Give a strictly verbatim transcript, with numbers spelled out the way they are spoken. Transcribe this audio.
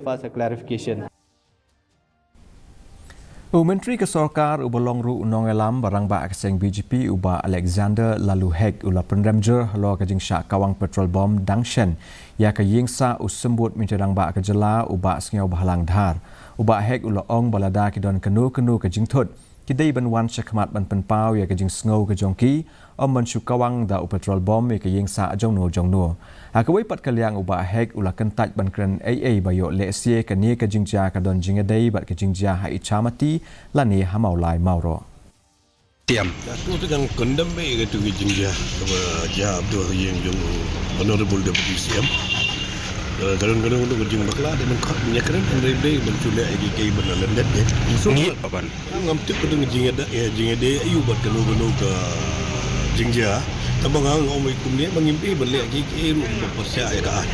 First, a clarification. U Myntri ka Sorkar uba long ruh u nongïalam ba rangbah ka seng B J P, u Bah Alexander Laloo Hek, u la pynrem jur halor ka jingshah kawang petrol bomb dang shen ïa ka ïing sah u Symbud Myntri Rangbah ka jylla, u Bah Sniawbhalang Dhar. U Bah Hek u la ong ba lada ki don kano kano ka jingthut, ki dei ban wan shakhmat ban pynpaw ïa ka jingsngew ka jong ki, ym ban shu kawang da u petrol bomb ïa ka ïing sah jongno jongno. Ha kawei pat ka liang, u Bah Hek u la kyntait ban kren ei ei ba ïoh lehse kane ka jingjia ka don jingïadei bad ka jingjia ha Ichamati lane ha Mawlai Mawroh. Tiam. Ïa, tu te dang condemn beit ïa katu ka jingjia kaba jia ha ïing jong u Honorable Deputy C M. Eh, ka don, ka don, ka don ka jingbakla, dei ban khot, ban ïakren hynrei dei ban shu leh ïa kiei kiei ban lyndet beit. Ngi, Paban. Ngam tip ba don ka jingïada, eh, jingïadei aïu bad kano kano ka jingjia. Tangba nga ong ïa kumne ba ngim dei ban leh kiei kiei ruh ba pyrshah ïa ka aiñ.